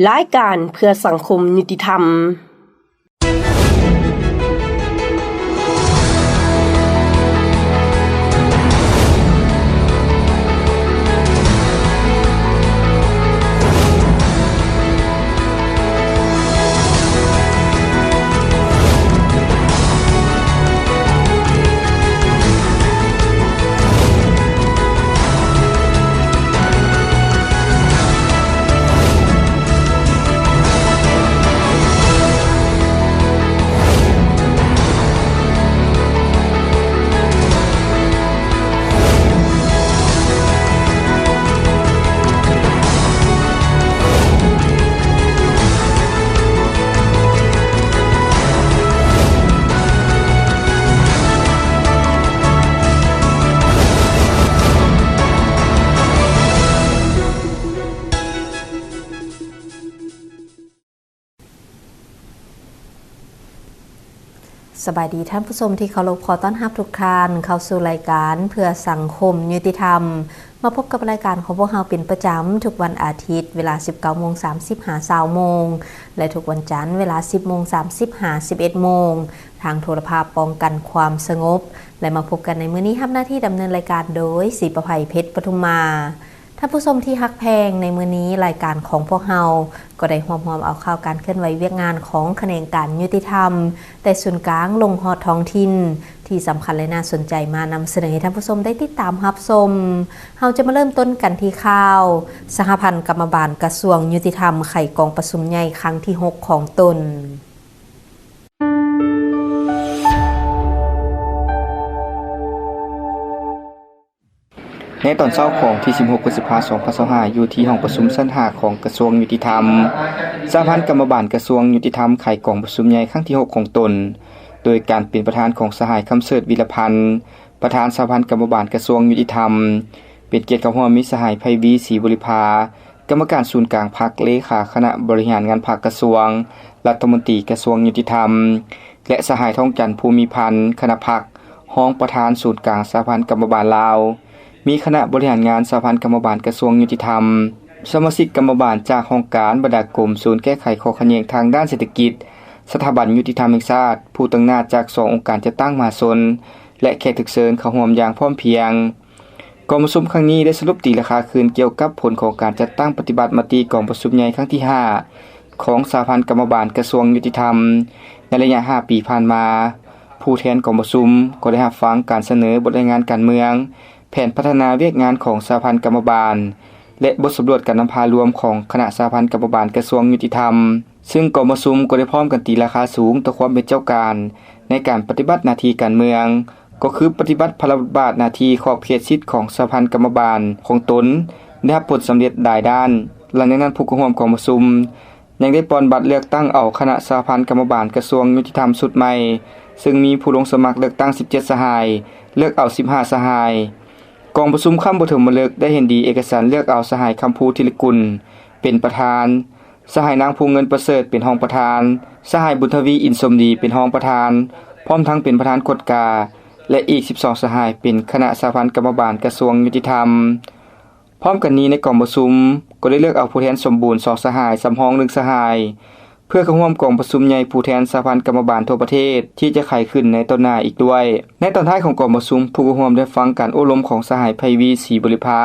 ລາຍການເພື່ອສັງຄົມຍຸຕິທຳ. ສະບາຍດີທ່ານຜູ້ຊົມທີ່ເຄົາລົບ, ຂໍຕ້ອນຮັບທຸກທ່ານເຂົ້າສູ່ລາຍການເພື່ອສັງຄົມຍຸຕິທຳ. ມາພົບກັບລາຍການຂອງພວກເຮົາເປັນປະຈຳທຸກວັນອາທິດ ເວລາສິບເກົ້າໂມງສາມສິບຫາຊາວໂມງ ແລະ ທຸກວັນຈັນເວລາສິບໂມງສາມສິບຫາສິບເອັດໂມງ ທາງໂທລະພາບປ້ອງກັນຄວາມສະຫງົບ ແລະ ມາພົບກັນໃນມື້ນີ້ ຮັບໜ້າທີ່ດຳເນີນລາຍການໂດຍ ສີປະໄພ ເພັດປະທຸມມາ. ທ່ານຜູ້ຊົມທີ່ຮັກແພງ, ໃນມື້ນີ້ລາຍການຂອງພວກເຮົາກໍໄດ້ຮວບຮວມເອົາຂ່າວການເຄື່ອນໄຫວວຽກງານຂອງຂະແໜງການຍຸຕິທຳ ແຕ່ສູນກາງລົງຮອດທ້ອງຖິ່ນ ທີ່ສຳຄັນ ແລະ ໜ້າສົນໃຈ ມານຳສະເໜີໃຫ້ທ່ານຜູ້ຊົມໄດ້ຕິດຕາມຮັບຊົມ. ເຮົາຈະມາເລີ່ມຕົ້ນກັນທີ່ຂ່າວ ສະຫະພັນກຳມະບານກະຊວງຍຸຕິທຳໄຂກອງປະຊຸມໃຫຍ່ຄັ້ງທີຫົກຂອງຕົນ. ໃນຕອນເຊົ້າຂອງວັນທີສິບຫົກ ພຶດສະພາ ສອງພັນຊາວຫ້າ ຢູ່ທີ່ຫ້ອງປະຊຸມຊັ້ນຫ້າຂອງກະຊວງຍຸຕິທຳ, ສະຫະພັນກຳມະບານກະຊວງຍຸຕິທຳໄຂກອງປະຊຸມໃຫຍ່ຄັ້ງທີຫົກຂອງຕົນ ໂດຍການເປັນປະທານຂອງສະຫາຍ ຄຳເສີດ ວິລະພັນ ປະທານສະຫະພັນກຳມະບານກະຊວງຍຸຕິທຳ, ເປັນກຽດເຂົ້າຮ່ວມມີສະຫາຍ ໄພວີ ສີບໍລິພາ ກຳມະການສູນກາງພັກ, ເລຂາຄະນະບໍລິຫານງານພັກກະຊວງ, ລັດຖະມົນຕີກະຊວງຍຸຕິທຳ ແລະ ສະຫາຍ ທອງຈັນ ພູມີພັນ ຄະນະພັກ, ຮອງປະທານສູນກາງສະຫະພັນກຳມະບານລາວ, ມີຄະນະບໍລິຫານງານສະຫະພັນກຳມະບານກະຊວງຍຸຕິທຳ, ສະມາຊິກກຳມະບານຈາກຫ້ອງການ, ບັນດາກົມ, ສູນແກ້ໄຂຂໍ້ຂັດແຍ່ງທາງດ້ານເສດຖະກິດ, ສະຖາບັນຍຸຕິທຳແຫ່ງຊາດ, ຜູ້ຕາງໜ້າຈາກສອງອົງການຈັດຕັ້ງມະຫາຊົນ ແລະ ແຂກຖືກເຊີນເຂົ້າຮ່ວມຢ່າງພ້ອມພຽງ. ກອງປະຊຸມຄັ້ງນີ້ໄດ້ສະຫຼຸບຕີລາຄາຄືນກ່ຽວກັບຜົນຂອງການຈັດຕັ້ງປະຕິບັດມະຕິກອງປະຊຸມໃຫຍ່ຄັ້ງທີຫ້າ ຂອງສະຫະພັນກຳມະບານກະຊວງຍຸຕິທຳ ໃນໄລຍະຫ້າປີຜ່ານມາ. ຜູ້ແທນກອງປະຊຸມກໍໄດ້ຮັບຟັງການສະເໜີບົດລາຍງານການເມືອງ, ແຜນພັດທະນາວຽກງານຂອງສະຫະພັນກຳມະບານ ແລະ ບົດສຳຫຼວດການນຳພາລວມຂອງຄະນະສະຫະພັນກຳມະບານກະຊວງຍຸຕິທຳ. ຊຶ່ງກອງປະຊຸມກໍໄດ້ພ້ອມກັນຕີລາຄາສູງຕໍ່ຄວາມເປັນເຈົ້າການໃນການປະຕິບັດໜ້າທີ່ການເມືອງ, ກໍຄືປະຕິບັດພາລະບົດບາດໜ້າທີ່ຂອບເຂດສິດຂອງສະຫະພັນກຳມະບານຂອງຕົນໄດ້ຮັບຜົນສຳເລັດຫຼາຍດ້ານ. ຫຼັງຈາກນັ້ນ ຜູ້ເຂົ້າຮ່ວມກອງປະຊຸມຍັງໄດ້ປ່ອນບັດເລືອກຕັ້ງເອົາຄະນະສະຫະພັນກຳມະບານກະຊວງຍຸຕິທຳຊຸດໃໝ່, ຊຶ່ງມີຜູ້ລົງສະໝັກເລືອກຕັ້ງສິບເຈັດສະຫາຍ, ເລືອກເອົາສິບຫ້າສະຫາຍ. ກອງປະຊຸມຄັ້ງປະຖົມມະລຶກໄດ້ເຫັນດີເອກະສັນເລືອກເອົາສະຫາຍ ຄຳພູ ທິລະກຸນ ເປັນປະທານ, ສະຫາຍ ນາງ ພູເງິນ ປະເສີດ ເປັນຮອງປະທານ, ສະຫາຍ ບຸນທະວີ ອິນສົມດີ ເປັນຮອງປະທານ, ພ້ອມທັງເປັນປະທານກວດກາ ແລະ ອີກສິບສອງສະຫາຍເປັນຄະນະສະຫະພັນກຳມະບານກະຊວງຍຸຕິທຳ. ພ້ອມກັນນີ້ ໃນກອງປະຊຸມກໍໄດ້ເລືອກເອົາຜູ້ແທນສົມບູນສອງສະຫາຍ, ສຳຮອງໜຶ່ງສະຫາຍ ເພື່ອເຂົ້າຮ່ວມກອງປະຊຸມໃຫຍ່ຜູ້ແທນສະຫະພັນກຳມະບານທົ່ວປະເທດທີ່ຈະໄຂຂຶ້ນໃນຕໍ່ໜ້າອີກດ້ວຍ. ໃນຕອນທ້າຍຂອງກອງປະຊຸມ, ຜູ້ເຂົ້າຮ່ວມໄດ້ຟັງການໂອ້ລົມຂອງສະຫາຍ ໄພວີ ສີບໍລິພາ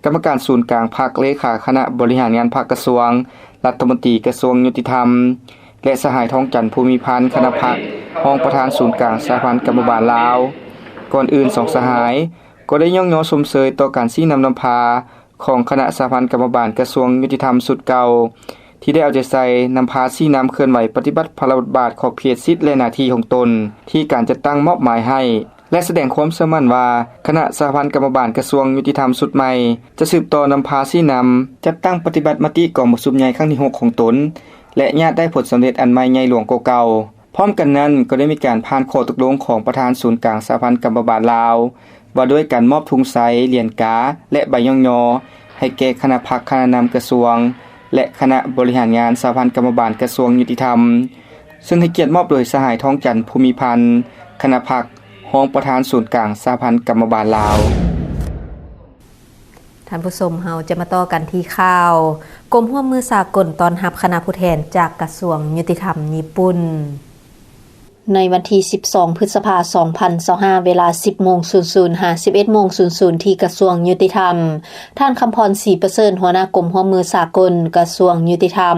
ກຳມະການສູນກາງພັກ, ເລຂາຄະນະບໍລິຫານງານພັກກະຊວງ, ລັດຖະມົນຕີກະຊວງຍຸຕິທຳ ແລະ ສະຫາຍ ທອງຈັນ ພູມີພັນ ຄະນະພັກ, ຮອງປະທານສູນກາງສະຫະພັນກຳມະບານລາວ. ກ່ອນອື່ນ, ສອງສະຫາຍກໍໄດ້ຍ້ອງຍໍຊົມເຊີຍຕໍ່ການຊີ້ນຳນຳພາ ຂອງຄະນະສະຫະພັນກຳມະບານກະຊວງຍຸຕິທຳຊຸດເກົ່າ ທີ່ໄດ້ເອົາໃຈໃສ່ນຳພາຊີ້ນຳເຄື່ອນໄຫວປະຕິບັດພາລະບົດບາດຂອບເຂດສິດ ແລະ ໜ້າທີ່ຂອງຕົນທີ່ການຈັດຕັ້ງມອບໝາຍໃຫ້ ແລະ ສະແດງຄວາມເຊື່ອໝັ້ນວ່າ ຄະນະສະຫະພັນກຳມະບານກະຊວງຍຸຕິທຳຊຸດໃໝ່ ຈະສືບຕໍ່ນຳພາຊີ້ນຳ ຈັດຕັ້ງປະຕິບັດມະຕິກອງປະຊຸມໃຫຍ່ຄັ້ງທີຫົກຂອງຕົນ ແລະ ຍາດໄດ້ຜົນສຳເລັດອັນໃໝ່ໃຫຍ່ຫຼວງກວ່າເກົ່າ. ພ້ອມກັນນັ້ນ, ກໍໄດ້ມີການຜ່ານຂໍ້ຕົກລົງຂອງປະທານສູນກາງສະຫະພັນກຳມະບານລາວ ວ່າດ້ວຍການມອບທຸງໄຊ, ຫຼຽນກາ ແລະ ໃບຍ້ອງຍໍ ໃຫ້ແກ່ຄະນະພັກ, ຄະນະນຳກະຊວງ ແລະ ຄະນະບໍລິຫານງານສະຫະພັນກຳມະບານກະຊວງຍຸຕິທຳ, ເຊິ່ງໃຫ້ກຽດມອບໂດຍສະຫາຍ ທອງຈັນ ພູມີພັນ ຄະນະພັກ, ຮອງປະທານສູນກາງສະຫະພັນກຳມະບານລາວ. ທ່ານຜູ້ຊົມ, ເຮົາຈະມາຕໍ່ກັນທີ່ຂ່າວ ກົມຮ່ວມມືສາກົນຕ້ອນຮັບຄະນະຜູ້ແທນຈາກກະຊວງຍຸຕິທຳຍີ່ປຸ່ນ. ໃນວັນທີສິບສອງ ພຶດສະພາ ສອງພັນຊາວຫ້າ ເວລາ ສິບໂມງສູນສູນ ຫາ ສິບເອັດໂມງສູນສູນ ທີ່ກະຊວງຍຸຕິທຳ, ທ່ານ ຄຳພອນ ສີປະເສີດ ຫົວໜ້າກົມຮ່ວມມືສາກົນ ກະຊວງຍຸຕິທຳ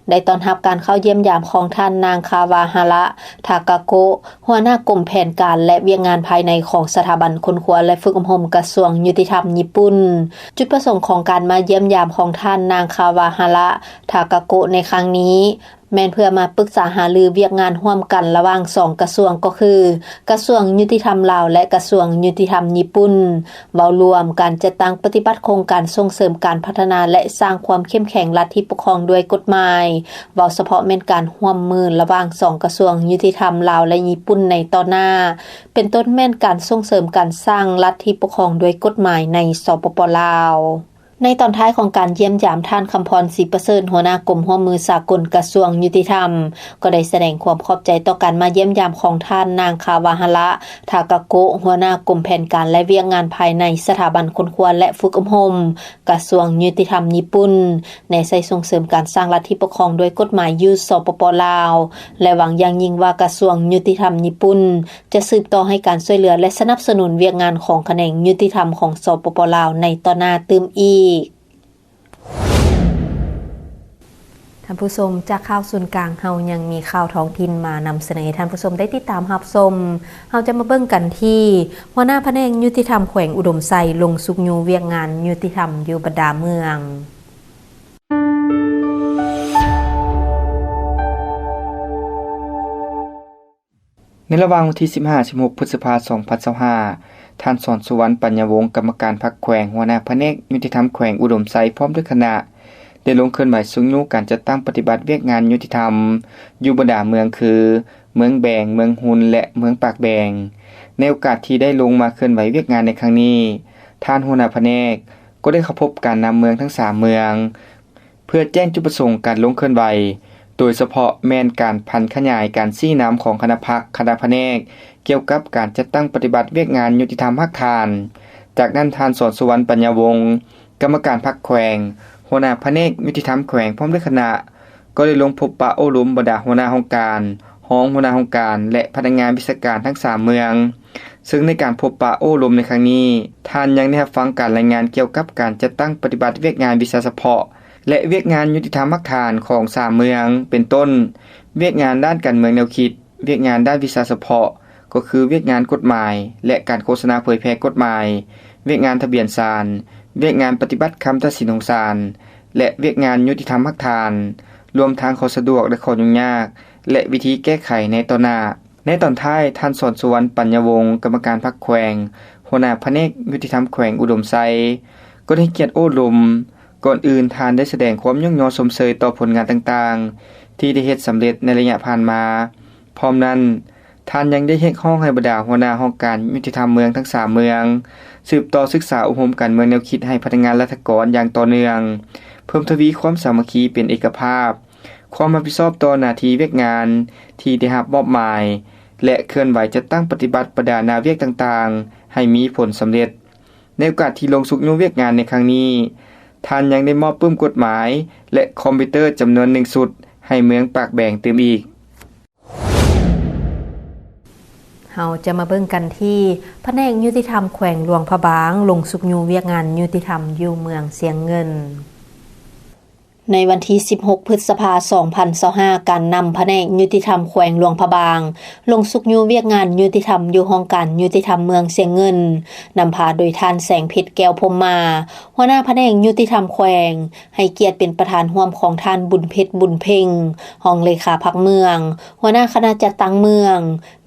ໄດ້ຕ້ອນຮັບການເຂົ້າຢ້ຽມຢາມຂອງທ່ານນາງ ຄາວາຮາຣະ ທາກາໂກະ ຫົວໜ້າກົມແຜນການ ແລະ ວຽກງານພາຍໃນຂອງສະຖາບັນຄົ້ນຄວ້າ ແລະ ຝຶກອົບຮົມກະຊວງຍຸຕິທຳຍີ່ປຸ່ນ. ຈຸດປະສົງຂອງການມາຢ້ຽມຢາມຂອງທ່ານນາງ ຄາວາຮາຣະ ທາກາໂກະ ໃນຄັ້ງນີ້ ແມ່ນເພື່ອມາປຶກສາຫາລືວຽກງານຮ່ວມກັນລະຫວ່າງສອງກະຊວງ ກໍຄື ກະຊວງຍຸຕິທຳລາວ ແລະ ກະຊວງຍຸຕິທຳຍີ່ປຸ່ນ. ເວົ້າລວມ, ການຈັດຕັ້ງປະຕິບັດໂຄງການສົ່ງເສີມການພັດທະນາ ແລະ ສ້າງຄວາມເຂັ້ມແຂງລັດທີ່ປົກຄອງດ້ວຍກົດໝາຍ, ເວົ້າສະເພາະແມ່ນການຮ່ວມມືລະຫວ່າງສອງກະຊວງຍຸຕິທຳລາວ ແລະ ຍີ່ປຸ່ນໃນຕໍ່ໜ້າ, ເປັນຕົ້ນແມ່ນການສົ່ງເສີມການສ້າງລັດທີ່ປົກຄອງດ້ວຍກົດໝາຍໃນ ສປປ ລາວ. ໃນຕອນທ້າຍຂອງການຢ້ຽມຢາມ, ທ່ານ ຄຳພອນ ສີປະເສີດ ຫົວໜ້າກົມຮ່ວມມືສາກົນກະຊວງຍຸຕິທຳ ກໍໄດ້ສະແດງຄວາມຂອບໃຈຕໍ່ການມາຢ້ຽມຢາມຂອງທ່ານນາງ ຄາວາຮາຣະ ທາກາໂກະ ຫົວໜ້າກົມແຜນການ ແລະ ວຽກງານພາຍໃນສະຖາບັນຄົ້ນຄວ້າ ແລະ ຝຶກອົບຮົມກະຊວງຍຸຕິທຳຍີ່ປຸ່ນ ແນໃສ່ສົ່ງເສີມການສ້າງລັດທີ່ປົກຄອງດ້ວຍກົດໝາຍຢູ່ ສປປ ລາວ ແລະ ຫວັງຢ່າງຍິ່ງວ່າກະຊວງຍຸຕິທຳຍີ່ປຸ່ນ ຈະສືບຕໍ່ໃຫ້ການຊ່ວຍເຫຼືອ ແລະ ສະໜັບສະໜູນວຽກງານຂອງຂະແໜງຍຸຕິທຳຂອງ ສປປ ລາວ ໃນຕໍ່ໜ້າຕື່ມອີກ. ທ່ານຜູ້ຊົມ, ຈາກຂ່າວສູນກາງ, ເຮົາຍັງມີຂ່າວທ້ອງຖິ່ນມານຳສະເໜີໃຫ້ທ່ານຜູ້ຊົມໄດ້ຕິດຕາມຮັບຊົມ. ເຮົາຈະມາເບິ່ງກັນທີ່ ຫົວໜ້າພະແນກຍຸຕິທຳແຂວງອຸດົມໄຊ ລົງຊຸກຍູ້ວຽກງານຍຸຕິທຳຢູ່ບັນດາເມືອງ. ໃນລະຫວ່າງວັນທີສິບຫ້າ ສິບຫົກ ພຶດສະພາ ສອງພັນຊາວຫ້າ, ທ່ານ ສອນສຸວັນ ປັນຍາວົງ ກຳມະການພັກແຂວງ, ຫົວໜ້າພະແນກຍຸຕິທຳແຂວງອຸດົມໄຊ ພ້ອມດ້ວຍຄະນະ ໄດ້ລົງເຄື່ອນໄຫວຊຸກຍູ້ການຈັດຕັ້ງປະຕິບັດວຽກງານຍຸຕິທຳຢູ່ບັນດາເມືອງຄື ເມືອງແບງ, ເມືອງຮຸນ ແລະ ເມືອງປາກແບງ. ໃນໂອກາດທີ່ໄດ້ລົງມາເຄື່ອນໄຫວວຽກງານໃນຄັ້ງນີ້, ທ່ານຫົວໜ້າພະແນກກໍໄດ້ເຂົ້າພົບການນຳເມືອງທັງສາມເມືອງ ເພື່ອແຈ້ງຈຸດປະສົງການລົງເຄື່ອນໄຫວ, ໂດຍສະເພາະແມ່ນການຜັນຂະຫຍາຍການຊີ້ນຳຂອງຄະນະພັກ, ຄະນະພະແນກ ກ່ຽວກັບການຈັດຕັ້ງປະຕິບັດວຽກງານຍຸຕິທຳຮາກຖານ. ຈາກນັ້ນ, ທ່ານ ສອນສຸວັນ ປັນຍາວົງ ກຳມະການພັກແຂວງ, ຫົວໜ້າພະແນກຍຸຕິທຳແຂວງ ພ້ອມດ້ວຍຄະນະ ກໍໄດ້ລົງພົບປະໂອ້ລົມບັນດາຫົວໜ້າຫ້ອງການ, ຮອງຫົວໜ້າຫ້ອງການ ແລະ ພະນັກງານວິຊາການທັງສາມເມືອງ. ເຊິ່ງໃນການພົບປະໂອ້ລົມໃນຄັ້ງນີ້, ທ່ານຍັງໄດ້ຮັບຟັງການລາຍງານກ່ຽວກັບການຈັດຕັ້ງປະຕິບັດວຽກງານວິຊາສະເພາະ ແລະ ວຽກງານຍຸຕິທຳຮາກຖານຂອງສາມເມືອງ, ເປັນຕົ້ນ ວຽກງານດ້ານການເມືອງແນວຄິດ, ວຽກງານດ້ານວິຊາສະເພາະ ກໍຄືວຽກງານກົດໝາຍ ແລະ ການໂຄສະນາເຜີຍແຜ່ກົດໝາຍ, ວຽກງານທະບຽນສານ, ວຽກງານປະຕິບັດຄຳຕັດສິນຂອງສານ ແລະ ວຽກງານຍຸຕິທຳຮາກຖານ, ລວມທັງຂໍ້ສະດວກ ແລະ ຂໍ້ຫຍຸ້ງຍາກ ແລະ ວິທີແກ້ໄຂໃນຕໍ່ໜ້າ. ໃນຕອນທ້າຍ, ທ່ານ ສອນສຸວັນ ປັນຍາວົງ ກຳມະການພັກແຂວງ, ຫົວໜ້າພະແນກຍຸຕິທຳແຂວງອຸດົມໄຊ ກໍໄດ້ໃຫ້ກຽດໂອ້ລົມ. ກ່ອນອື່ນ, ທ່ານໄດ້ສະແດງຄວາມຍ້ອງຍໍຊົມເຊີຍຕໍ່ຜົນງານຕ່າງໆ ທີ່ໄດ້ເຮັດສຳເລັດໃນໄລຍະຜ່ານມາ. ພ້ອມນັ້ນ, ທ່ານຍັງໄດ້ຮຽກຮ້ອງໃຫ້ບັນດາຫົວໜ້າຫ້ອງການຍຸຕິທຳເມືອງທັງສາມເມືອງ ສືບຕໍ່ສຶກສາອົບຮົມການເມືອງແນວຄິດໃຫ້ພະນັກງານລັດຖະກອນຢ່າງຕໍ່ເນື່ອງ, ເພີ່ມທະວີຄວາມສາມັກຄີເປັນເອກະພາບ, ຄວາມຮັບຜິດຊອບຕໍ່ໜ້າທີ່ວຽກງານທີ່ໄດ້ຮັບມອບໝາຍ ແລະ ເຄື່ອນໄຫວຈັດຕັ້ງປະຕິບັດບັນດາໜ້າວຽກຕ່າງໆ ໃຫ້ມີຜົນສຳເລັດ. ໃນໂອກາດທີ່ລົງຊຸກຍູ້ວຽກງານໃນຄັ້ງນີ້, ທ່ານຍັງໄດ້ມອບປຶ້ມກົດໝາຍ ແລະ ຄອມພິວເຕີຈຳນວນໜຶ່ງຊຸດໃຫ້ເມືອງປາກແບງຕື່ມອີກ. ເຮົາຈະມາເບິ່ງກັນທີ່ ພະແນກຍຸຕິທຳແຂວງຫຼວງພະບາງ ລົງຊຸກຍູ້ວຽກງານຍຸຕິທຳຢູ່ເມືອງຊຽງເງິນ. ໃນວັນທີສິບຫົກ ພຶດສະພາ ສອງພັນຊາວຫ້າ, ການນຳພະແນກຍຸຕິທຳແຂວງຫຼວງພະບາງ ລົງຊຸກຍູ້ວຽກງານຍຸຕິທຳຢູ່ຫ້ອງການຍຸຕິທຳເມືອງຊຽງເງິນ, ນຳພາໂດຍທ່ານ ແສງເພັດ ແກ້ວພົມມາ ຫົວໜ້າພະແນກຍຸຕິທຳແຂວງ, ໃຫ້ກຽດເປັນປະທານຮ່ວມຂອງທ່ານ ບຸນເພັດ ບຸນເພັງ ຮອງເລຂາພັກເມືອງ, ຫົວໜ້າຄະນະຈັດຕັ້ງເມືອງ,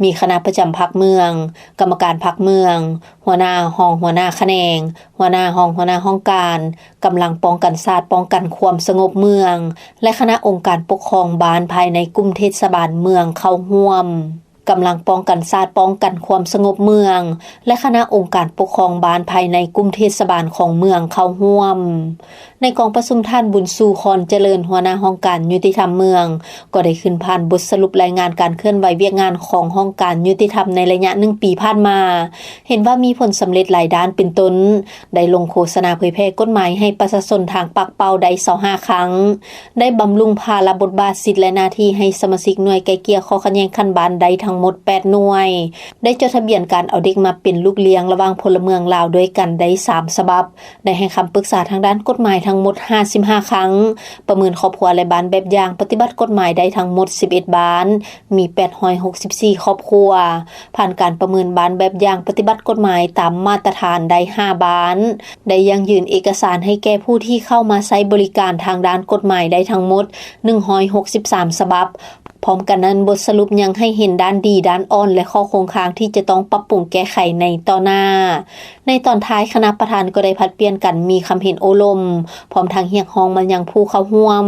ມີຄະນະປະຈຳພັກເມືອງ, ກຳມະການພັກເມືອງ, ຫົວໜ້າ, ຮອງຫົວໜ້າຂະແໜງ, ຫົວໜ້າ, ຮອງຫົວໜ້າຫ້ອງການ, ກຳລັງປ້ອງກັນຊາດ, ປ້ອງກັນຄວາມສະຫງົບເມືອງ ແລະ ຄະນະອົງການປົກຄອງບ້ານພາຍໃນກຸ່ມເທດສະບານເມືອງເຂົ້າຮ່ວມ. ກຳລັງປ້ອງກັນຊາດ, ປ້ອງກັນຄວາມສະຫງົບເມືອງ ແລະ ຄະນະອົງການປົກຄອງບ້ານພາຍໃນກຸ່ມເທດສະບານຂອງເມືອງເຂົ້າຮ່ວມ. ໃນກອງປະຊຸມ, ທ່ານ ບຸນຊູ ຄອນຈະເລີນ ຫົວໜ້າຫ້ອງການຍຸຕິທຳເມືອງ ກໍໄດ້ຂຶ້ນຜ່ານບົດສະຫຼຸບລາຍງານການເຄື່ອນໄຫວວຽກງານຂອງຫ້ອງການຍຸຕິທຳໃນໄລຍະໜຶ່ງປີຜ່ານມາ, ເຫັນວ່າມີຜົນສຳເລັດຫຼາຍດ້ານ, ເປັນຕົ້ນ ໄດ້ລົງໂຄສະນາເຜີຍແຜ່ກົດໝາຍໃຫ້ປະຊາຊົນທາງປາກເປົ້າໄດ້ຊາວຫ້າຄັ້ງ, ໄດ້ບຳລຸງພາລະບົດບາດ, ສິດ ແລະ ໜ້າທີ່ໃຫ້ສະມາຊິກໜ່ວຍໄກ່ເກ່ຍຂໍ້ຂັດແຍ່ງຂັ້ນບ້ານໄດ້ທັງໝົດແປດໜ່ວຍ, ໄດ້ຈົດທະບຽນການເອົາເດັກມາເປັນລູກລ້ຽງລະຫວ່າງພົນລະເມືອງລາວດ້ວຍກັນໄດ້ສາມສະບັບ, ໄດ້ໃຫ້ຄຳປຶກສາທາງດ້ານກົດໝາຍທັງໝົດຫ້າສິບຫ້າຄັ້ງ, ປະເມີນຄອບຄົວ ແລະ ບ້ານແບບຢ່າງປະຕິບັດກົດໝາຍໄດ້ທັງໝົດສິບເອັດບ້ານ, ມີແປດຮ້ອຍຫົກສິບສີ່ຄອບຄົວ, ຜ່ານການປະເມີນບ້ານແບບຢ່າງປະຕິບັດກົດໝາຍຕາມມາດຕະຖານໄດ້ຫ້າບ້ານ, ໄດ້ຢັ້ງຢືນເອກະສານໃຫ້ແກ່ຜູ້ທີ່ເຂົ້າມາໃຊ້ບໍລິການທາງດ້ານກົດໝາຍໄດ້ທັງໝົດໜຶ່ງຮ້ອຍຫົກສິບສາມສະບັບ. ພ້ອມກັນນັ້ນ, ບົດສະຫຼຸບຍັງໃຫ້ເຫັນດ້ານດີ, ດ້ານອ່ອນ ແລະ ຂໍ້ຄົງຄ້າງທີ່ຈະຕ້ອງປັບປຸງແກ້ໄຂໃນຕໍ່ໜ້າ. ໃນຕອນທ້າຍ, ຄະນະປະທານກໍໄດ້ຜັດປ່ຽນກັນມີຄຳເຫັນໂອ້ລົມ, ພ້ອມທັງຮຽກຮ້ອງມາຍັງຜູ້ເຂົ້າຮ່ວມ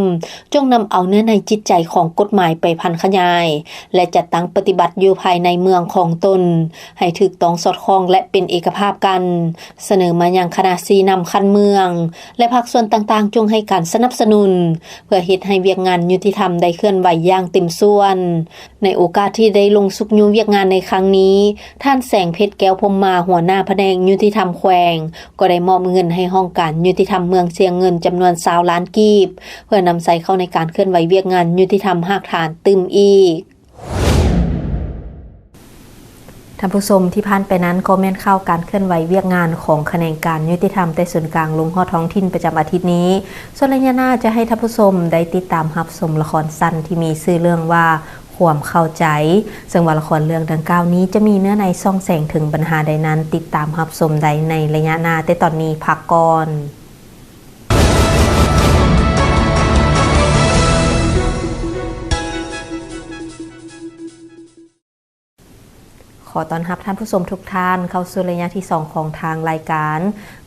ຈົ່ງນຳເອົາເນື້ອໃນຈິດໃຈຂອງກົດໝາຍໄປຜັນຂະຫຍາຍ ແລະ ຈັດຕັ້ງປະຕິບັດຢູ່ພາຍໃນເມືອງຂອງຕົນໃຫ້ຖືກຕ້ອງສອດຄ່ອງ ແລະ ເປັນເອກະພາບກັນ, ສະເໜີມາຍັງຄະນະຊີ້ນຳຂັ້ນເມືອງ ແລະ ພາກສ່ວນຕ່າງໆ ຈົ່ງໃຫ້ການສະໜັບສະໜູນ ເພື່ອເຮັດໃຫ້ວຽກງານຍຸຕິທຳໄດ້ເຄື່ອນໄຫວຢ່າງເຕັມສ່ວນ. ໃນໂອກາດທີ່ໄດ້ລົງຊຸກຍູ້ວຽກງານໃນຄັ້ງນີ້, ທ່ານ ແສງເພັດ ແກ້ວພົມມາ ຫົວໜ້າພະແນກຍຸຕິທຳແຂວງ ກໍໄດ້ມອບເງິນໃຫ້ຫ້ອງການຍຸຕິທຳເມືອງຊຽງເງິນຈຳນວນຊາວລ້ານກີບ ເພື່ອນຳໃຊ້ເຂົ້າໃນການເຄື່ອນໄຫວວຽກງານຍຸຕິທຳຮາກຖານຕື່ມອີກ. ທ່ານຜູ້ຊົມ, ທີ່ຜ່ານໄປນັ້ນກໍແມ່ນຂ່າວການເຄື່ອນໄຫວວຽກງານຂອງຂະແໜງການຍຸຕິທຳແຕ່ສູນກາງລົງຮອດທ້ອງຖິ່ນປະຈຳອາທິດນີ້. ສ່ວນໄລຍະໜ້າຈະໃຫ້ທ່ານຜູ້ຊົມໄດ້ຕິດຕາມຮັບຊົມລະຄອນສັ້ນທີ່ມີຊື່ເລື່ອງວ່າ ຄວາມເຂົ້າໃຈ, ເຊິ່ງວ່າລະຄອນເລື່ອງດັ່ງກ່າວນີ້ຈະມີເນື້ອໃນສ່ອງແສງເຖິງບັນຫາໃດນັ້ນ, ຕິດຕາມຮັບຊົມໄດ້ໃນໄລຍະໜ້າ, ແຕ່ຕອນນີ້ພັກກ່ອນ. ຂໍຕ້ອນຮັບທ່ານຜູ້ຊົມທຸກທ່ານເຂົ້າສູ່ໄລຍະທີສອງຂອງທາງລາຍການ.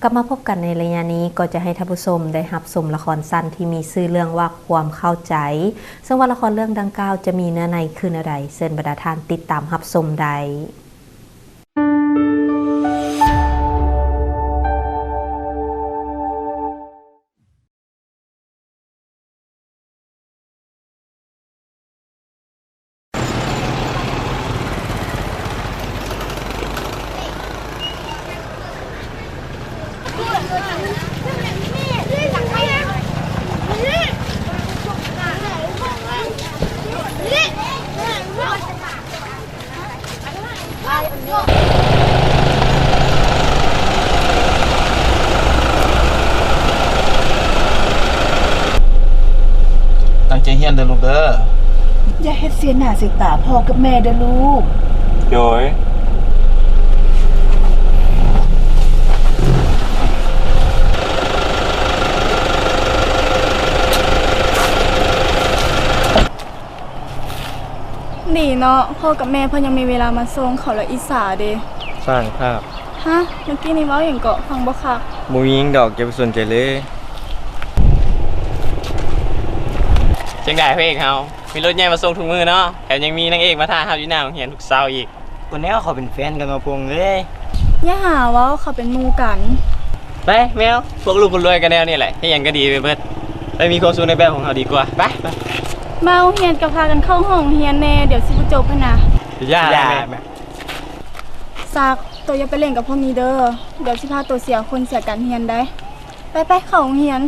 ກັບມາພົບກັນໃນໄລຍະນີ້ ກໍຈະໃຫ້ທ່ານຜູ້ຊົມໄດ້ຮັບຊົມລະຄອນສັ້ນທີ່ມີຊື່ເລື່ອງວ່າ ຄວາມເຂົ້າໃຈ, ເຊິ່ງວ່າລະຄອນເລື່ອງດັ່ງກ່າວຈະມີເນື້ອໃນຄືແນວໃດ, ເຊີນບັນດາທ່ານຕິດຕາມຮັບຊົມໄດ້. ຕັ້ງໃຈຮຽນເດີລູກເດີ. ຢ່າເຮັດເສຍໜ້າເສຍຕາພໍ່ກັບແມ່ເດີລູກ. ໂດຍ. ດີເນາະ, ພໍ່ກັບແມ່ເພິ່ນຍັງມີເວລາມາສົ່ງ, ເຂົາລະອິດສາເດ. ສ້າງພາບ. ຮະ? ເມື່ອກີ້ນີ້ເວົ້າຫຍັງເກາະ? ຟັງບໍ່ຄັກ. ບໍ່ມີຫຍັງດອກ, ຢ່າໄປສົນໃຈເລີຍ. ຈັ່ງໃດພະເອກເຮົາ? ມີລົດໃຫຍ່ມາສົ່ງທຸກມື້ເນາະ, ແຖມຍັງມີນາງເອກມາຖ້າຮັບຢູ່ໜ້າໂຮງຮຽນທຸກເຊົ້າອີກ. ກໍແນວເຂົາເປັນແຟນກັນມາພວງເອີຍ. ຢ່າຫາເວົ້າ, ເຂົາເປັນໝູ່ກັນ. ໄປແມວ, ພວກລູກຄົນລວຍກໍແນວນີ້ແຫຼະ, ເຮັດຫຍັງກໍດີໄປເບິດ. ໄປມີຄວາມສຸກໃນແບບຂອງເຮົາດີກວ່າ. ໄປ, ໄປ. ມາໂຮງຮຽນກໍພາກັນເຂົ້າຫ້ອງຮຽນແດ່, ດຽວຊິບໍ່ຈົບຫັ້ນນະ. ຢ່າ, ຢ່າ. ສັກ, ໂຕຢ່າໄປຫຼິ້ນກັບພວກນີ້ເດີ, ດຽວຊິພາໂຕເສຍຄົນເສຍການຮຽນໄດ໋. ໄປໆ ເຂົ້າໂຮງຮຽນ.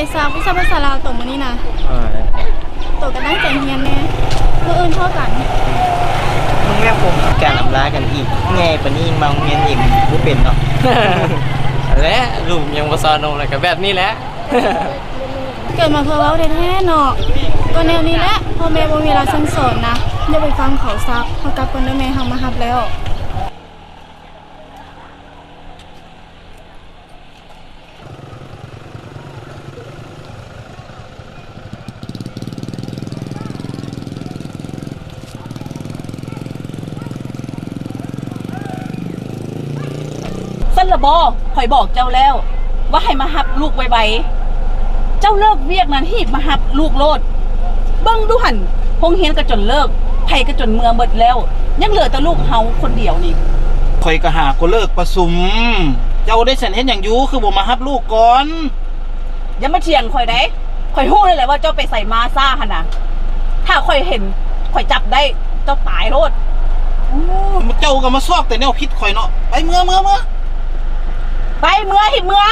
ໄປສາກວິຊາພາສາລາວໂຕມື້ນີ້ນະ. ເອີ ໂຕກໍຕັ້ງໃຈຮຽນແດ່. ມື້ອື່ນພໍ້ກັນ. ມຶງແມ່ຜົມການອຳລາກັນອີກ. ໃຫຍ່ປານນີ້ມາໂຮງຮຽນນີ້ບໍ່ເປັນເນາະ. ແລະ ລູກຍັງບໍ່ຊາວນົມ ແລ້ວກໍແບບນີ້ແຫຼະ. ເກີດມາເພື່ອເວົ້າແທ້ໆເນາະ. ກໍແນວນີ້ແຫຼະ ພໍ່ແມ່ບໍ່ມີເວລາສັ່ງສອນນະ. ຢ່າໄປຟັງເຂົາຊະ. ເຮົາກັບກ່ອນເດີແມ່, ເຮົາມາຮັບແລ້ວ. ຊັ້ນລະບໍ? ຂ້ອຍບອກເຈົ້າແລ້ວວ່າໃຫ້ມາຮັບລູກໄວໆ. ເຈົ້າເລີກວຽກນັ້ນຮີບມາຮັບລູກໂລດ. ເບິ່ງດູຫັ້ນ, ໂຮງຮຽນກໍຈົນເລີກ, ໃຜກໍຈົນເມືອເບິດແລ້ວ, ຍັງເຫຼືອແຕ່ລູກເຮົາຄົນດຽວນີ້. ຂ້ອຍກໍຫາກໍເລີກປະຊຸມ. ເຈົ້າໄດ້ຊັ້ນເຮັດຫຍັງຢູ່? ຄືບໍ່ມາຮັບລູກກ່ອນ? ຢ່າມາຖຽງຂ້ອຍເດ້. ຂ້ອຍຮູ້ແລ້ວແຫຼະວ່າເຈົ້າໄປໃສມາຊ້າຫັ້ນນະ. ຖ້າຂ້ອຍເຫັນ, ຂ້ອຍຈັບໄດ້, ເຈົ້າຕາຍໂລດ. ໂອ້ ເຈົ້າກໍມາຊອກແຕ່ແນວຜິດຂ້ອຍເນາະ. ໄປເມືອ, ເມືອ, ເມືອ. ໄປເມືອ, ຮີບເມືອ.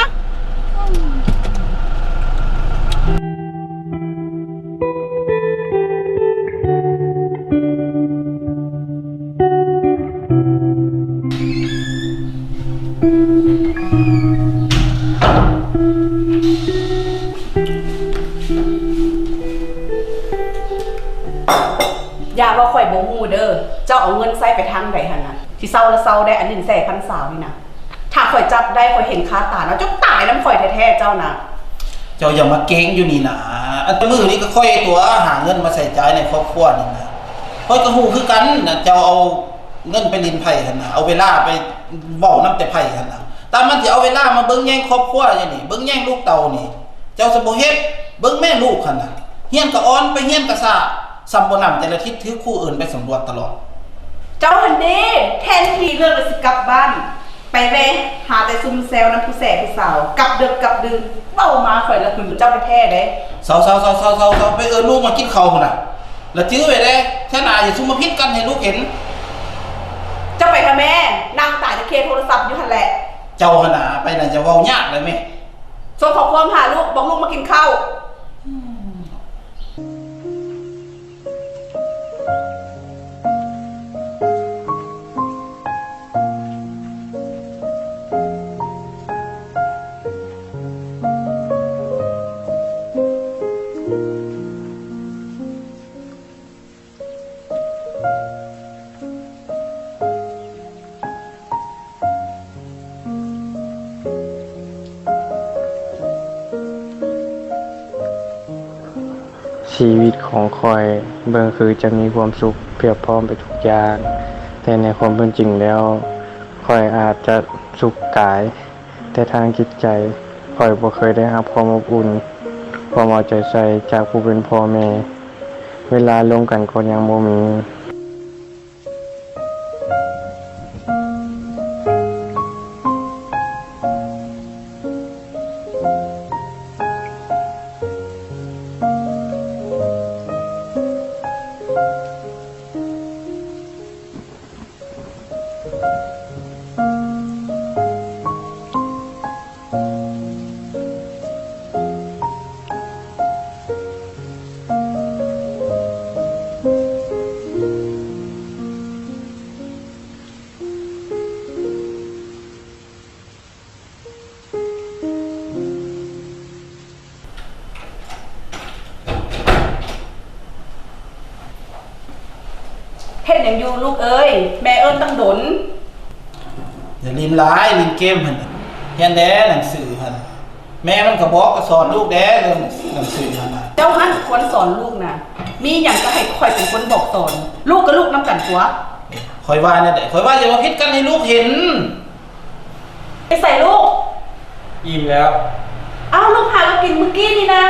ຢ່າວ່າຂ້ອຍບໍ່ຮູ້ເດີ້. ເຈົ້າເອົາເງິນໃຊ້ໄປທາງໃດຫັ້ນນະ? ຊິເຊົາລະເຊົາໄດ້, ອັນໜຶ່ງແສນພັນສາມນີ້ນະ. ຖ້າຂ້ອຍຈັບໄດ້, ຂ້ອຍເຫັນຄາຕາເນາະ, ເຈົ້າຕາຍນຳຂ້ອຍແທ້ໆ ເຈົ້ານະ. ເຈົ້າຢ່າມາເກັ່ງຢູ່ນີ້ນາ. ອັນມື້ນີ້ກໍຂ້ອຍຕົວະຫາເງິນມາໃຊ້ຈ່າຍໃນຄອບຄົວນີ້ນະ. ຂ້ອຍກໍຮູ້ຄືກັນນະ, ເຈົ້າເອົາເງິນໄປຫຼິ້ນໄພ້ຫັ້ນນະ, ເອົາເວລາໄປເວົ້ານຳແຕ່ໄພ້ຫັ້ນນະ. ຕາມມັນຊິເອົາເວລາມາເບິ່ງແຍງຄອບຄົວຢູ່ນີ້, ເບິ່ງແຍງລູກເຕົ້ານີ້. ເຈົ້າຊະບໍ່ເຮັດ, ເບິ່ງແມ່ລູກຫັ້ນນະ. ຮຽນກໍອ່ອນ, ໄປຮຽນກໍຊ້າ, ສ່ຳບໍ່ນຳແຕ່ລະທິດຖືຄູເອີ້ນໄປສຳຫຼວດຕະຫຼອດ. ເຈົ້າຫັ້ນເດ, ແທນທີ່ເລີກແລ້ວຊິກັບບ້ານ, ໄປແວ່ຫາແຕ່ຊຸມແຊວນຳຜູ້ແສຜູ້ສາວ, ກັບເດິກກັບດື່ນ, ເວົ້າມາຂ້ອຍລະຫຶງເຈົ້າແທ້ໆເດ້. ເຊົາໆໆໆໆ ໄປເອີ້ນລູກມາກິນເຂົ້າພຸ້ນນະ. ລະຈື່ໄວ້ເດ້, ເທື່ອໜ້າຢ່າຊຸມມາຜິດກັນໃຫ້ລູກເຫັນ. ເຈົ້າໄປເຖາະແມ່, ນັ່ງຕາຍແຕ່ເຄໂທລະສັບຢູ່ຫັ້ນແຫຼະ. ເຈົ້າຫັ້ນນາ, ໄປນະ, ຢ່າເວົ້າຍາກເລີຍແມ່. ສົ່ງຂໍ້ຄວາມຫາລູກ, ບອກລູກມາກິນເຂົ້າ. ຊີວິດຂອງຂ້ອຍເບິ່ງຄືຈະມີຄວາມສຸກພຽບພ້ອມໄປທຸກຢ່າງ, ແຕ່ໃນຄວາມເປັນຈິງແລ້ວ ຂ້ອຍອາດຈະສຸກກາຍ, ແຕ່ທາງຈິດໃຈ ຂ້ອຍບໍ່ເຄີຍໄດ້ຮັບຄວາມອົບອຸ່ນ, ຄວາມເອົາໃຈໃສ່ຈາກຜູ້ເປັນພໍ່ແມ່. ເວລາລົງກັນກໍຍັງບໍ່ມີ. ເຮັດຫຍັງຢູ່ລູກເອີຍ? ແມ່ເອີ້ນຕັ້ງດົນ. ຢ່າຫຼິ້ນຫຼາຍ, ຫຼິ້ນເກມຫັ້ນ. ຮຽນແດ່ໜັງສືຫັ້ນ. ແມ່ມັນກໍບອກ, ກໍສອນລູກແດ່ເລື່ອງໜັງສືຫັ້ນນະ. ເຈົ້າຫັ້ນຄວນສອນລູກນະ. ມີຫຍັງກໍໃຫ້ຂ້ອຍເປັນຄົນບອກສອນ. ລູກກໍລູກນຳກັນຕົວະ. ຂ້ອຍວ່າແນວໃດ? ຂ້ອຍວ່າຢ່າມາຜິດກັນໃຫ້ລູກເຫັນ. ໄປໃສລູກ? ອີ່ມແລ້ວ. ອ້າວ, ລູກຫາກໍກິນມື້ກີ້ນີ້ນະ.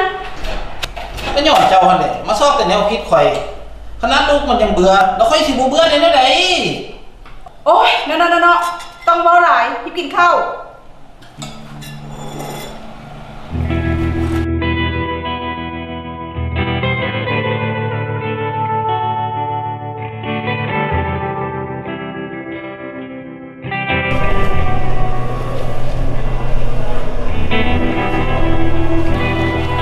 ກໍຍ້ອນເຈົ້າຫັ້ນແຫຼະ ມາຊອກແຕ່ແນວຜິດຂ້ອຍ. ຂະໜາດລູກມັນຍັງເບື່ອ, ແລ້ວຂ້ອຍຊິບໍ່ເບື່ອໄດ້ແນວໃດ? ໂອ້ຍ, ເນາະໆໆ, ຕ້ອງເວົ້າຫຼາຍ, ຮີບກິນເຂົ້າ. ເ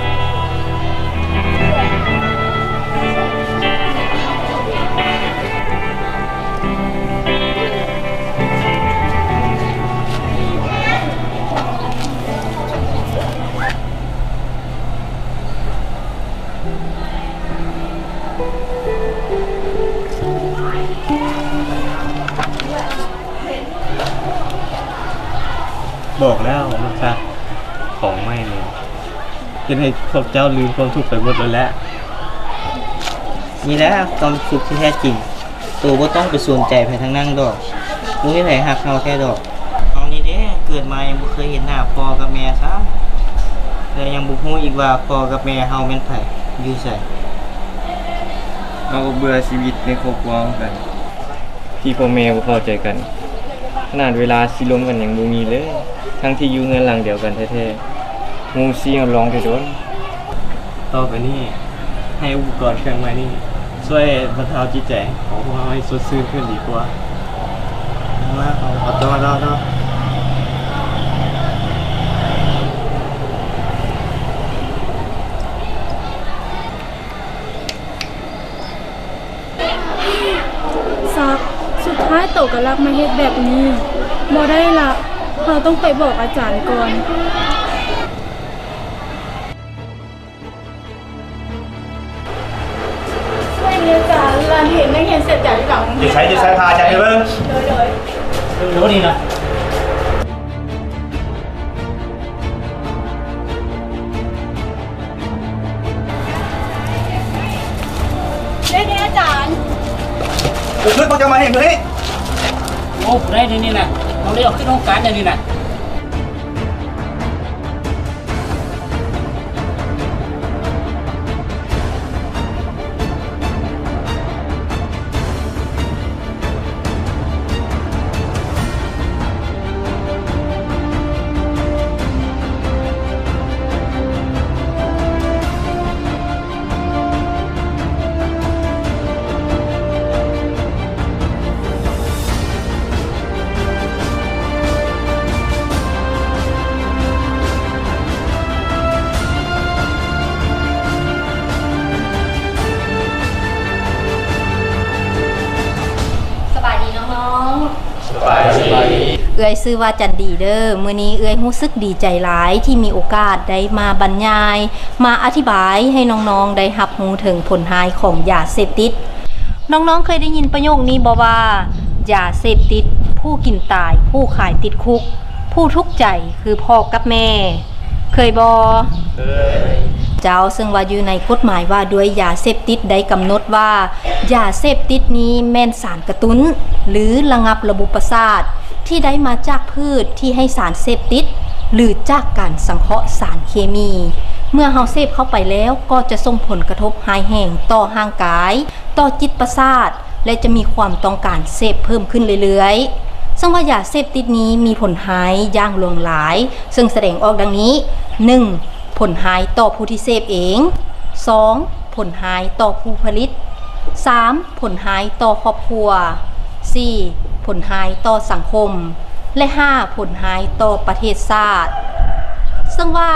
ບອກແລ້ວມັນຄັກ ຂອງໃໝ່ນີ້ເຮັດໃຫ້ພວກເຈົ້າລືມຄວາມທຸກໄປໝົດແລ້ວແຫຼະ. ນີ້ແຫຼະຄວາມສຸກທີ່ແທ້ຈິງ. ໂຕບໍ່ຕ້ອງໄປສົນໃຈໃຜທັງນັ້ນດອກ. ບໍ່ມີໃຜຮັກເຮົາແທ້ດອກ. ເຮົານີ້ເດ້ ເກີດມາຍັງບໍ່ເຄີຍເຫັນໜ້າພໍ່ກັບແມ່ຊ້ຳ ແລະ ຍັງບໍ່ຮູ້ອີກວ່າພໍ່ກັບແມ່ເຮົາແມ່ນໃຜ ຢູ່ໃສ. ເຮົາກໍເບື່ອຊີວິດໃນຄອບຄົວເຮົາຄືກັນ ທີ່ພໍ່ແມ່ບໍ່ເຂົ້າໃຈກັນ. ຂະໜາດເວລາຊິລົມກັນຍັງບໍ່ມີເລີຍ ທັງທີ່ຢູ່ເຮືອນຫຼັງດຽວກັນແທ້ໆ. ຮູ້ຊີ້ຮອດລອງແຕ່ດົນ. ຕໍ່ໄປນີ້ ໃຫ້ອຸປະກອນເຄື່ອງໃໝ່ນີ້ຊ່ວຍບັນເທົາຈິດໃຈຂອງພວກເຮົາໃຫ້ສົດຊື່ນຂຶ້ນດີກວ່າ. ເອົາ ເອົາ ເອົາຕໍ່ ຕໍ່ ຕໍ່. ສັກ ສຸດທ້າຍໂຕກໍລັກມາເຮັດແບບນີ້. ບໍ່ໄດ້ລະ ເຮົາຕ້ອງໄປບອກອາຈານກ່ອນ. ອາຈານ ຫຼານເຫັນນັກຮຽນເສບຢາຢູ່ຫຼັງໂຮງຮຽນ. ຢູ່ໃສ ຢູ່ໃສ ພາອາຈານໄປເບິ່ງ. ໂດຍ ໂດຍ ເອີ ນີ້ນະ. ເດ້ ເດ້ ອາຈານ. ເອີ ພວກເຈົ້າມາເຮັດຫຍັງຢູ່ນີ້? ໂອ້ ຜູ້ໃດນີ້ນະ ຕ້ອງໄດ້ເອົາຂຶ້ນຫ້ອງການແນວນີ້ນະ. ສະບາຍດີນ້ອງໆ. ສະບາຍດີ. ເອື້ອຍຊື່ວ່າຈັນດີເດີ. ມື້ນີ້ເອື້ອຍຮູ້ສຶກດີໃຈຫຼາຍທີ່ມີໂອກາດໄດ້ມາບັນຍາຍ, ມາອະທິບາຍໃຫ້ນ້ອງໆໄດ້ຮັບຮູ້ເຖິງຜົນຮ້າຍຂອງຢາເສບຕິດ. ນ້ອງໆເຄີຍໄດ້ຍິນປະໂຫຍກນີ້ບໍ່ວ່າ ຢາເສບຕິດ ຜູ້ກິນຕາຍ ຜູ້ຂາຍຕິດຄຸກ ຜູ້ທຸກໃຈຄືພໍ່ກັບແມ່. ເຄີຍບໍ່? ເຄີຍ. ເຈົ້າ, ເຊິ່ງວ່າຢູ່ໃນກົດໝາຍວ່າດ້ວຍຢາເສບຕິດໄດ້ກຳນົດວ່າ ຢາເສບຕິດນີ້ແມ່ນສານກະຕຸ້ນ ຫຼື ລະງັບລະບົບປະສາດ ທີ່ໄດ້ມາຈາກພືດທີ່ໃຫ້ສານເສບຕິດ ຫຼື ຈາກການສັງເຄາະສານເຄມີ. ເມື່ອເຮົາເສບເຂົ້າໄປແລ້ວ ກໍຈະສົ່ງຜົນກະທົບຮ້າຍແຮງຕໍ່ຮ່າງກາຍ, ຕໍ່ຈິດປະສາດ ແລະ ຈະມີຄວາມຕ້ອງການເສບເພີ່ມຂຶ້ນເລື້ອຍໆ. ເຊິ່ງວ່າຢາເສບຕິດນີ້ມີຜົນຮ້າຍຢ່າງຫຼວງຫຼາຍ, ເຊິ່ງສະແດງອອກດັ່ງນີ້, ໜຶ່ງ ຜົນຮ້າຍຕໍ່ຜູ້ທີ່ເສບເອງ, ສອງ ຜົນຮ້າຍຕໍ່ຜູ້ຜະລິດ, ສາມ ຜົນຮ້າຍຕໍ່ຄອບຄົວ, ສີ່ ຜົນຮ້າຍຕໍ່ສັງຄົມ ແລະ ຫ້າ ຜົນຮ້າຍຕໍ່ປະເທດຊາດ. ເຊິ່ງວ່າ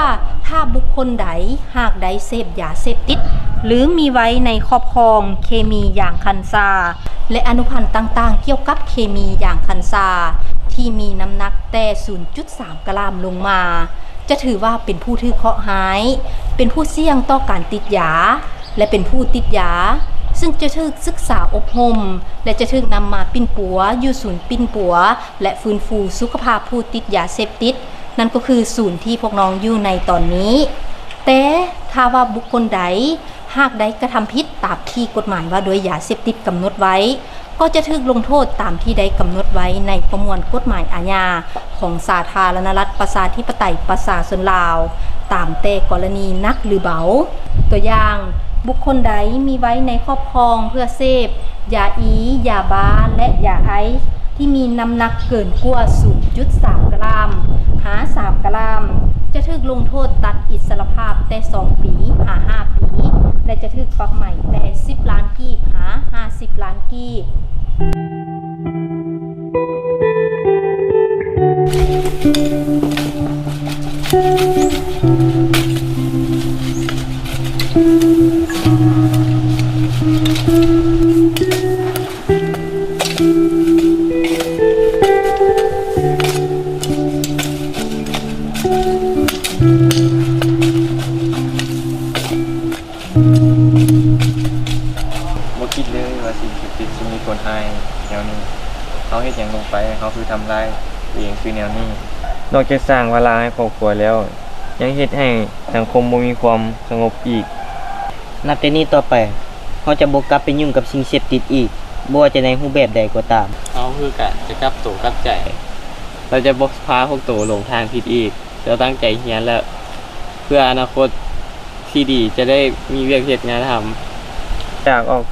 ຖ້າບຸກຄົນໃດຫາກໄດ້ເສບຢາເສບຕິດ ຫຼື ມີໄວ້ໃນຄອບຄອງເຄມີຢາງຄັນຊາ ແລະ ອະນຸພັນຕ່າງໆກ່ຽວກັບເຄມີຢາງຄັນຊາ ທີ່ມີນ້ຳໜັກແຕ່ສູນຈຸດສາມກຣາມລົງມາ, ຈະຖືວ່າເປັນຜູ້ຖືກເຄາະຮ້າຍ, ເປັນຜູ້ສ່ຽງຕໍ່ການຕິດຢາ ແລະ ເປັນຜູ້ຕິດຢາ, ເຊິ່ງຈະຖືກສຶກສາອົບຮົມ ແລະ ຈະຖືກນຳມາປິ່ນປົວຢູ່ສູນປິ່ນປົວ ແລະ ຟື້ນຟູສຸຂະພາບຜູ້ຕິດຢາເສບຕິດ, ນັ້ນກໍຄືສູນທີ່ພວກນ້ອງຢູ່ໃນຕອນນີ້. ແຕ່ຖ້າວ່າບຸກຄົນໃດຫາກໄດ້ກະທຳຜິດຕາມທີ່ກົດໝາຍວ່າດ້ວຍຢາເສບຕິດກຳນົດໄວ້, ກໍຈະຖືກລົງໂທດຕາມທີ່ໄດ້ກຳນົດໄວ້ໃນປະມວນກົດໝາຍອາຍາຂອງສາທາລະນະລັດ ປະຊາທິປະໄຕ ປະຊາຊົນລາວ ຕາມແຕ່ກໍລະນີໜັກ ຫຼື ເບົາ. ຕົວຢ່າງ, ບຸກຄົນໃດມີໄວ້ໃນຄອບຄອງເພື່ອເສບຢາອີ, ຢາບ້າ ແລະ ຢາໄອ ທີ່ມີນ້ຳໜັກເກີນກວ່າສູນຈຸດສາມກຣາມ ຫາ ສາມກຣາມ ຈະຖືກລົງໂທດຕັດອິດສະລະພາບແຕ່ສອງປີ ຫາ ຫ້າປີ ແລະ ຈະຖືກປັບໃໝແຕ່ສິບລ້ານກີບ ຫາ ຫ້າສິບລ້ານກີບ. ບໍ່ຄິດເລີຍວ່າສິ່ງທີ່ຜິດຊິມີຜົນຮ້າຍແນວນີ້. ເຮົາເຮັດຫຍັງລົງໄປ? ເຮົາຄືທຳລາຍຕົວເອງຄືແນວນີ້. ນອກຈາກສ້າງພາລະໃຫ້ຄອບຄົວແລ້ວ ຍັງເຮັດໃຫ້ສັງຄົມບໍ່ມີຄວາມສະຫງົບອີກ. ນັບແຕ່ນີ້ຕໍ່ໄປ, ເຮົາຈະບໍ່ກັບໄປຫຍຸ້ງກັບສິ່ງເສບຕິດອີກ, ບໍ່ວ່າຈະໃນຮູບແບບໃດກໍຕາມ. ເຮົາຄືກັນຈະກັບໂຕກັບໃຈ. ເຮົາຈະບໍ່ພາພວກໂຕຫຼົງທາງຜິດອີກ. ເຈົ້າຕັ້ງໃຈຮຽນແລ້ວ ເພື່ອອະນາຄົດທີ່ດີ ຈະໄດ້ມີວຽກເຮັດງານທຳ. ຈາກອອກ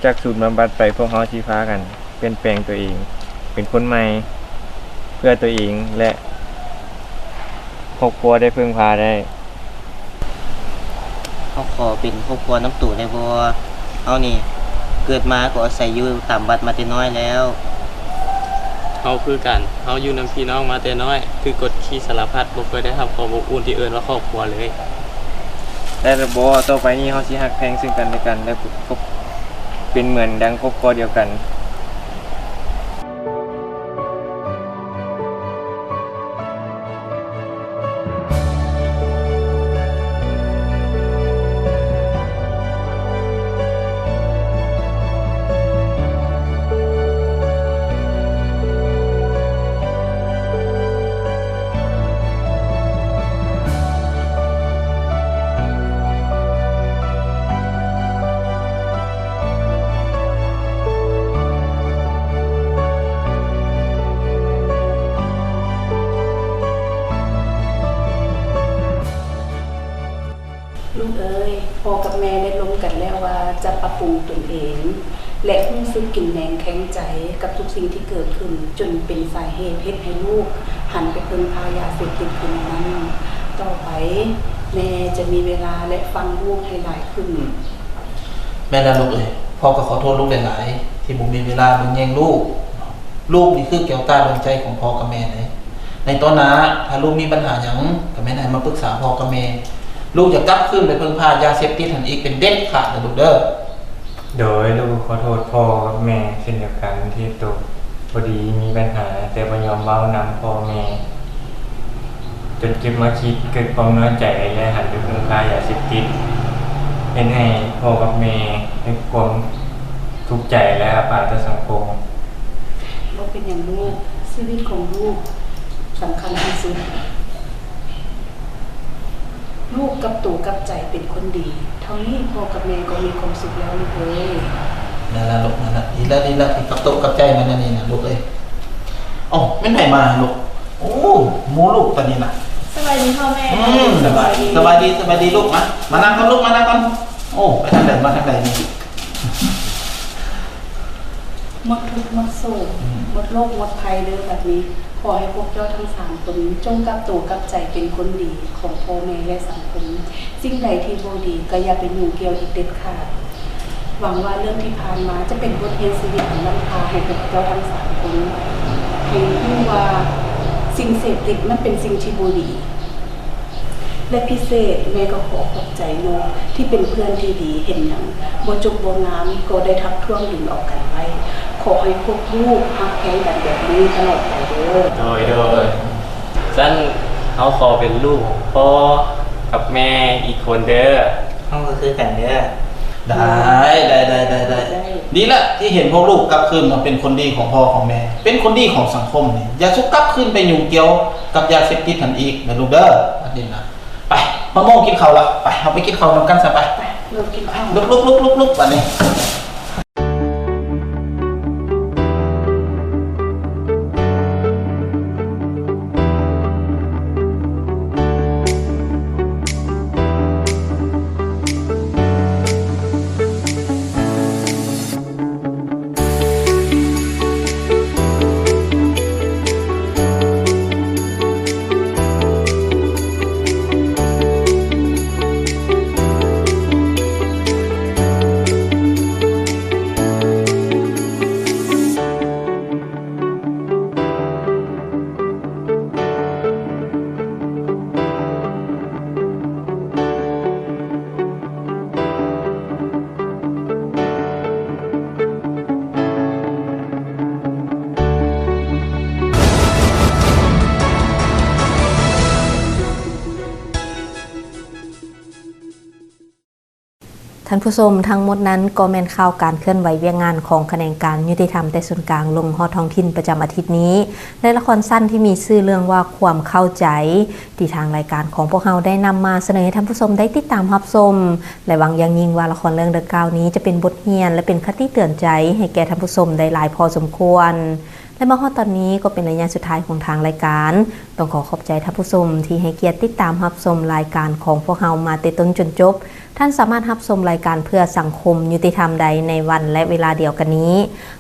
ຈາກສູນບຳບັດໄປ, ພວກເຮົາຊິພາກັນປ່ຽນແປງຕົວເອງ ເປັນຄົນໃໝ່ ເພື່ອຕົວເອງ ແລະ ຄອບຄົວໄດ້ເພິ່ງພາໄດ້. ເຮົາຂໍເປັນຄອບຄົວນຳໂຕໄດ້ບໍ່? ເຮົານີ້ເກີດມາກໍອາໄສຢູ່ຕາມວັດມາແຕ່ນ້ອຍແລ້ວ. ເຮົາຄືກັນ, ເຮົາຢູ່ນຳພີ່ນ້ອງມາແຕ່ນ້ອຍ, ຖືກກົດຂີ່ສາລະພັດ, ບໍ່ເຄີຍໄດ້ຮັບຄວາມອົບອຸ່ນທີ່ເອີ້ນວ່າຄອບຄົວເລີຍ. ແຕ່ບໍ່, ຕໍ່ໄປນີ້ເຮົາຊິຮັກແພງເຊິ່ງກັນແລະກັນ ແລະ ເປັນເໝືອນດັ່ງຄອບຄົວດຽວກັນ. ລູກເອີຍ, ພໍ່ກັບແມ່ໄດ້ລົມກັນແລ້ວວ່າຈະປັບປຸງຕົນເອງ ແລະ ຮູ້ສຶກກິນແໜງແຂງໃຈກັບທຸກສິ່ງທີ່ເກີດຂຶ້ນ, ຈົນເປັນສາເຫດເຮັດໃຫ້ລູກຫັນໄປເພິ່ງພາຢາເສບຕິດຂຶ້ນນັ້ນ. ຕໍ່ໄປແມ່ຈະມີເວລາ ແລະ ຟັງລູກໃຫ້ຫຼາຍຂຶ້ນ. ແມ່ນແລ້ວລູກເອີຍ, ພໍ່ກໍຂໍໂທດລູກຫຼາຍໆ ທີ່ບໍ່ມີເວລາເບິ່ງແຍງລູກ. ລູກນີ້ຄືແກ້ວຕາດວງໃຈຂອງພໍ່ກັບແມ່ເດ້. ໃນຕອນໜ້າ ຖ້າລູກມີບັນຫາຫຍັງ ກໍແມ່ນໃຫ້ມາປຶກສາພໍ່ກັບແມ່. ລູກຢ່າກັບຄືນໄປເພິ່ງພາຢາເສບຕິດຫັ້ນອີກເປັນເດັດຂາດເດີລູກເດີ. ໂດຍ, ລູກກໍຂໍໂທດພໍ່ກັບແມ່ເຊັ່ນດຽວກັນ ທີ່ໂຕພໍດີມີບັນຫາ ແຕ່ບໍ່ຍອມເວົ້ານຳພໍ່ແມ່. ຈົນເກັບມາຄິດເກີດຄວາມນ້ອຍໃຈ ແລະ ຫັນໄປເພິ່ງພາຢາເສບຕິດ, ເຮັດໃຫ້ພໍ່ກັບແມ່ມີຄວາມທຸກໃຈ ແລະ ອັບອາຍຕໍ່ສັງຄົມ. ບໍ່ເປັນຫຍັງລູກ, ຊີວິດຂອງລູກສຳຄັນທີ່ສຸດ. ລູກກັບໂຕກັບໃຈເປັນຄົນດີ, ເທົ່ານີ້ພໍ່ກັບແມ່ກໍມີຄວາມສຸກແລ້ວລູກເອີຍ. ນັ້ນລະລູກ, ນັ້ນລະ, ດີລະ, ດີລະ, ທີ່ກັບໂຕກັບໃຈມັນອັນນີ້ນະລູກເອີຍ. ເອົ້າ ແມ່ນໃຜມາລູກ? ໂອ້ ໝູລູກຕອນນີ້ນະ. ສະບາຍດີພໍ່ແມ່. ອືມ ສະບາຍ ສະບາຍດີ ສະບາຍດີລູກ. ມາ ມານັ່ງກ່ອນລູກ ມານັ່ງກ່ອນ. ໂອ້ ໄປທາງໃດ ມາທາງໃດນີ້? ໝົດທຸກໝົດໂສກ ອືມ ໝົດໂລກໝົດໄພເດີບັດນີ້. ຂໍໃຫ້ພວກເຈົ້າທັງສາມຄົນຈົ່ງກັບໂຕກັບໃຈເປັນຄົນດີຂອງພໍ່ແມ່ ແລະ ສັງຄົມ. ສິ່ງໃດທີ່ບໍ່ດີກໍຢ່າໄປຫຍຸ້ງກ່ຽວອີກເດັດຂາດ. ຫວັງວ່າເລື່ອງທີ່ຜ່ານມາຈະເປັນບົດຮຽນຊີວິດອັນລ້ຳຄ່າໃຫ້ພວກເຈົ້າທັງສາມຄົນ ໃຫ້ຮູ້ວ່າສິ່ງເສບຕິດມັນເປັນສິ່ງທີ່ບໍ່ດີ ແລະ ພິເສດແມ່ກໍຂໍຂອບໃຈນ້ອງທີ່ເປັນເພື່ອນທີ່ດີ ເຫັນຫຍັງບໍ່ຈົບບໍ່ງາມກໍໄດ້ທັກທ້ວງດຶງເອົາກັນໄວ້. ຂໍໃຫ້ພວກລູກຮັກແພງກັນແບບນີ້ຕະຫຼອດໄປເດີ. ໂດຍ ໂດຍ. ຊັ້ນເຮົາຂໍເປັນລູກພໍ່ກັບແມ່ອີກຄົນເດີ. ເຮົາກໍຄືກັນເດີ. ໄດ້ ໄດ້ ໄດ້ ໄດ້ ໄດ້. ດີລະ ທີ່ເຫັນພວກລູກກັບຄືນມາເປັນຄົນດີຂອງພໍ່ຂອງແມ່ ເປັນຄົນດີຂອງສັງຄົມນີ້. ຢ່າສູ່ກັບຄືນໄປຫຍຸ້ງກ່ຽວກັບຢາເສບຕິດຫັ້ນອີກນະລູກເດີ. ອັນນີ້ນະ ໄປ ຮອດໂມງກິນເຂົ້າລະ. ໄປ ເຮົາໄປກິນເຂົ້ານຳກັນຊະ ໄປ. ໄປ ເລີ່ມກິນເຂົ້າ. ລຸກ ລຸກ ລຸກ ລຸກ ລຸກ ບາດນີ້. ທ່ານຜູ້ຊົມ, ທັງໝົດນັ້ນກໍແມ່ນຂ່າວການເຄື່ອນໄຫວວຽກງານຂອງຂະແໜງການຍຸຕິທຳແຕ່ສູນກາງລົງຮອດທ້ອງຖິ່ນປະຈຳອາທິດນີ້ ແລະ ລະຄອນສັ້ນທີ່ມີຊື່ເລື່ອງວ່າ ຄວາມເຂົ້າໃຈ ທີ່ທາງລາຍການຂອງພວກເຮົາໄດ້ນຳມາສະເໜີໃຫ້ທ່ານຜູ້ຊົມໄດ້ຕິດຕາມຮັບຊົມ ແລະ ຫວັງຢ່າງຍິ່ງວ່າລະຄອນເລື່ອງດັ່ງກ່າວນີ້ຈະເປັນບົດຮຽນ ແລະ ເປັນຄະຕິເຕືອນໃຈໃຫ້ແກ່ທ່ານຜູ້ຊົມໄດ້ຫຼາຍພໍສົມຄວນ. ແລະ ມາຮອດຕອນນີ້ກໍເປັນໄລຍະສຸດທ້າຍຂອງທາງລາຍການ. ຕ້ອງຂໍຂອບໃຈທ່ານຜູ້ຊົມທີ່ໃຫ້ກຽດຕິດຕາມຮັບຊົມລາຍການຂອງພວກເຮົາມາແຕ່ຕົ້ນຈົນຈົບ. ທ່ານສາມາດຮັບຊົມລາຍການເພື່ອສັງຄົມຍຸຕິທຳໄດ້ໃນວັນ ແລະ ເວລາດຽວກັນນີ້.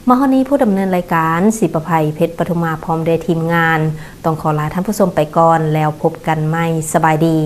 ມາຮອດນີ້ຜູ້ດຳເນີນລາຍການ ສີປະໄພ ເພັດປະທຸມາ ພ້ອມດ້ວຍທີມງານ ຕ້ອງຂໍລາທ່ານຜູ້ຊົມໄປກ່ອນ ແລ້ວພົບກັນໃໝ່. ສະບາຍດີ.